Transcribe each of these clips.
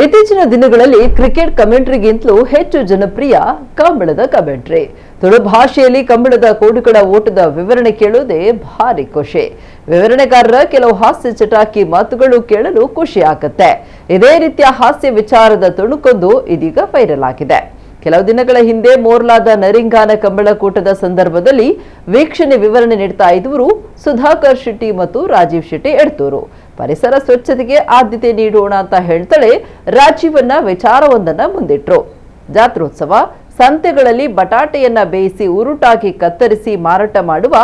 ಇತ್ತೀಚಿನ ದಿನಗಳಲ್ಲಿ ಕ್ರಿಕೆಟ್ ಕಮೆಂಟ್ರಿಗಿಂತಲೂ ಹೆಚ್ಚು ಜನಪ್ರಿಯ ಕಂಬಳದ ಕಮೆಂಟ್ರಿ. ತುಳು ಭಾಷೆಯಲ್ಲಿ ಕಂಬಳದ ಕೋಡುಗಳ ಓಟದ ವಿವರಣೆ ಕೇಳೋದೇ ಭಾರಿ ಖುಷಿ. ವಿವರಣೆಗಾರರ ಕೆಲವು ಹಾಸ್ಯ ಚಟಾಕಿ ಮಾತುಗಳು ಕೇಳಲು ಖುಷಿ ಆಗತ್ತೆ. ಇದೇ ರೀತಿಯ ಹಾಸ್ಯ ವಿಚಾರದ ತುಣುಕೊಂದು ಇದೀಗ ವೈರಲ್ ಆಗಿದೆ. ಕೆಲವು ದಿನಗಳ ಹಿಂದೆ ಮೋರ್ಲಾದ ನರಿಂಗಾನ ಕಂಬಳಕೂಟದ ಸಂದರ್ಭದಲ್ಲಿ ವೀಕ್ಷಣೆ ವಿವರಣೆ ನೀಡ್ತಾ ಇದ್ದರು ಸುಧಾಕರ್ ಶೆಟ್ಟಿ ಮತ್ತು ರಾಜೀವ್ ಶೆಟ್ಟಿ ಎಡ್ತೂರು. ಪರಿಸರ ಸ್ವಚ್ಛತೆಗೆ ಆದ್ಯತೆ ನೀಡೋಣ ಅಂತ ಹೇಳ್ತಲೇ ರಾಜೀವನ್ನ ವಿಚಾರವೊಂದನ್ನ ಮುಂದಿಟ್ರು. ಜಾತ್ರೋತ್ಸವ ಸಂತೆಗಳಲ್ಲಿ ಬಟಾಟೆಯನ್ನ ಬೇಯಿಸಿ ಉರುಟಾಗಿ ಕತ್ತರಿಸಿ ಮಾರಾಟ ಮಾಡುವ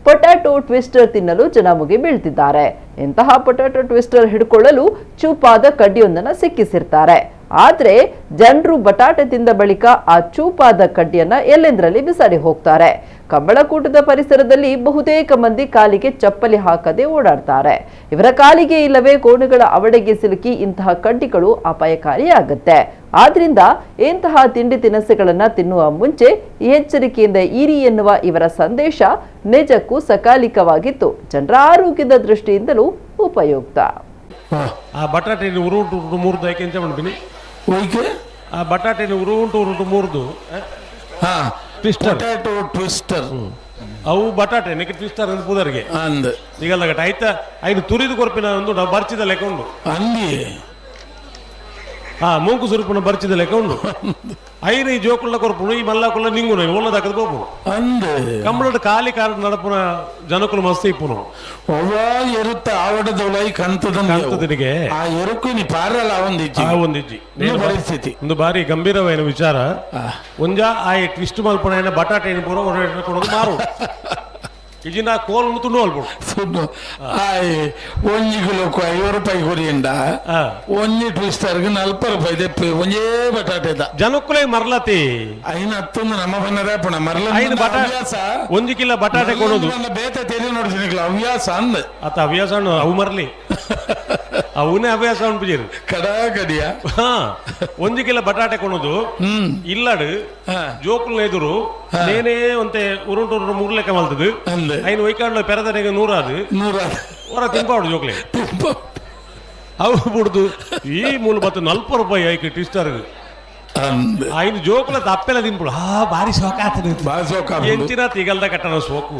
ಪೊಟ್ಯಾಟೊ ಟ್ವಿಸ್ಟರ್ ತಿನ್ನಲು ಜನ ಮುಗಿ ಬೀಳ್ತಿದ್ದಾರೆ. ಇಂತಹ ಪೊಟ್ಯಾಟೊ ಟ್ವಿಸ್ಟರ್ ಹಿಡ್ಕೊಳ್ಳಲು ಚೂಪಾದ ಕಡ್ಡಿಯೊಂದನ್ನ ಸಿಕ್ಕಿಸಿರ್ತಾರೆ. ಆದ್ರೆ ಜನರು ಬಟಾಟೆ ತಿಂದ ಬಳಿಕ ಆ ಚೂಪಾದ ಕಡ್ಡಿಯನ್ನ ಎಲ್ಲೆಂದರಲ್ಲಿ ಬಿಸಾಡಿ ಹೋಗ್ತಾರೆ. ಕಂಬಳಕೂಟದ ಪರಿಸರದಲ್ಲಿ ಬಹುತೇಕ ಮಂದಿ ಕಾಲಿಗೆ ಚಪ್ಪಲಿ ಹಾಕದೆ ಓಡಾಡ್ತಾರೆ. ಇವರ ಕಾಲಿಗೆ ಇಲ್ಲವೇ ಕೋಣುಗಳ ಅವಡೆಗೆ ಸಿಲುಕಿ ಇಂತಹ ಕಡ್ಡಿಗಳು ಅಪಾಯಕಾರಿಯಾಗುತ್ತೆ. ಆದ್ರಿಂದ ಇಂತಹ ತಿಂಡಿ ತಿನಿಸುಗಳನ್ನ ತಿನ್ನುವ ಮುಂಚೆ ಎಚ್ಚರಿಕೆಯಿಂದ ಇರಿ ಎನ್ನುವ ಇವರ ಸಂದೇಶ ನಿಜಕ್ಕೂ ಸಕಾಲಿಕವಾಗಿತ್ತು. ಜನರ ಆರೋಗ್ಯದ ದೃಷ್ಟಿಯಿಂದಲೂ ಉಪಯುಕ್ತ. ಆ ಬಟಾಟೆ ಉರುಂಟು ಉರುಟು ಮೂರ್ದು ಐಕೆ ಎಂಚ ಪನ್ಪಿನಿ? ಒಯ್ಕೆ? ಆ ಬಟಾಟೆನ ಉರುಂಟು ಉರುಟು ಮೂರ್ದು ಹಾ. ಟ್ವಿಸ್ಟರ್. Potato twister. ಅವು ಬಟಾಟೆ ನೆಕ್ಕೆ ಟ್ವಿಸ್ಟರ್ ಅಂತ ಪುದರ್ಗೆ. ಅಂದ್. ಈಗಲ್ಲ ಗಟ್ಟ ಐತ ಐದು ತುರಿದು ಕೊರ್ಪಿನ ಒಂದು ನಾವು ಬರ್ಚಿದ ಲೆಕ್ಕ ಉಂಡು. ಅಂದಿ. ಆ ಮೂಂಕು ಸುರುಪುನ ಬರ್ಚಿದ ಲೆಕ್ಕ ಉಂಡು. ಐನು ಈ ಜೋಕುಳ್ಳ ಕೊರ್ಪುನು, ಈ ಮಲ್ಲಾಕುಳ್ಳ ನಿಂಗುನು ಒಳ್ಳ ದಕ್ಕದ ಪೋಪುನು. ಅಂದ್. ಕಂಬಳಡ್ ಖಾಲಿ ಕಾರ್ ನಡಪುನ ಜನಕುಲು ಮಸ್ತ್ ಇಪ್ಪುನು. ಒವ್ವ ಎರುತ್ತ ಆವಡದೊಳೈ ಕಂತದ. ಕಂತದನಿಗೆ. ಆ ಎರುಕು ನೀ ಪಾರಲ್ಲ ಒಂದಿಜ್ಜಿ. ಆ ಒಂದಿಜ್ಜಿ. ಒಂದು ಪರಿಸ್ಥಿತಿ. ಒಂದು ಬಾರಿ ಗಂಭೀರವಾದ ವಿಚಾರ. ಒಂಜ ಆಯ್ ಟ್ವಿಸ್ಟ್ ಮಲ್ಪುನ ಬಟಾಟೆ ಪೂರ ಹೊರಗಡೆ ಕೊಡೋದು ಮಾರು ಇಜಿನ ಕೋಲ್ ತುಂಡು ಅಲ್ಪುಡು. ಸುಡ್ಡು ಆಯ್ ಒಂಜಿ ಕಿಲೋಕು 50 ರೂಪಾಯಿ ಕೊರಿಯಂಡ. ಒಂಜಿ ಟ್ವಿಸ್ಟರ್ಗೆ 40 ರೂಪಾಯಿ ದೆಪ್ಪಿ ಒಂಜೇ ಬಟಾಟೆದ. ಜನಕ್ಕುಲೇ ಮರ್ಲತಿ. ಐನ ಹತ್ತೊಂದು ನಮ್ಮ ಬನ್ನರೆ ಪುಣ ಮರ್ಲ. ಐನು ಬಟಾ ಹವ್ಯಾಸ. ಒಂಜಿ ಕಿಲೋ ಬಟಾಟೆ ಕೊಡೋದು. ಮರ್ಲ ಬೇತೆ ತೆರಿ ನೋಡ್ತೀನಿ ಹವ್ಯಾಸ ಅಂದ್. ಆತ ಹವ್ಯಾಸ ಉಂಡು, ಅವು ಮರ್ಲಿ ಅವನೇ ಹವ್ಯಾಸ ಉಂಟು ಪೂಜಾರಿ. ಕಡಾ ಕಡಿಯ. ಹಾ, ಒಂಜಿ ಕಿಲೋ ಬಟಾಟೆ ಕೊಡೋದು ಇಲ್ಲಡು. ಜೋಕುಲ್ನ ಎದುರು ನೇನೇ ಒಂತೆ ಉರುಂಟು ಉರುಂಟು ಮೂರು ಲೆಕ್ಕ ಮಲ್ತದು. ಅಂದ್. ಐನು ಒಯ್ಕಾಂಡ್ಲ ಪೆರದನೆಗೆ ನೂರಾದು. ನೂರ. ಹೊರ ತಿನ್ಪಾಡು ಜೋಕ್ಲೆ. ಅವು ಬುಡ್ದು ಈ ಮೂಲ ಬತ್ತು 40 ರೂಪಾಯಿ ಐಕೆ ಟ್ವಿಸ್ಟರ್. ಅಂದ್. ಐನು ಜೋಕುಲ ತಪ್ಪೆಲ್ಲ ತಿನ್ಪುಡು, ಆ ಬಾರಿ ಶೋಕ ಆತನ. ಬಾಸೋಕ. ಎಂಚಿನ ತಿಗಲ್ದ ಕಟ್ಟಣ ಸೋಕು.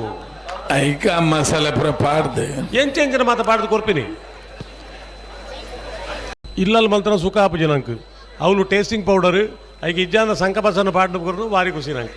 ಐಕ ಮಸಾಲೆ ಪುರ ಪಾಡ್ದೆ. ಎಂಚ ಎಂಚಿನ ಮಾತ ಪಾಡ್ದು ಕೊರ್ಪಿನಿ. ಇಲ್ಲಲ್ಲಿ ಮಲ್ತನ ಸುಖ ಆಪುಜಿ ನಂಕ್. ಅವಳು ಟೇಸ್ಟಿಂಗ್ ಪೌಡರ್ ಐಕೆ ಇಜ್ಜಾಂದ ಸಂಕಪಸನ ಪಾಡ್ದು ಕೊರ್ನು ಭಾರಿ ಖುಷಿ ನಂಗೆ.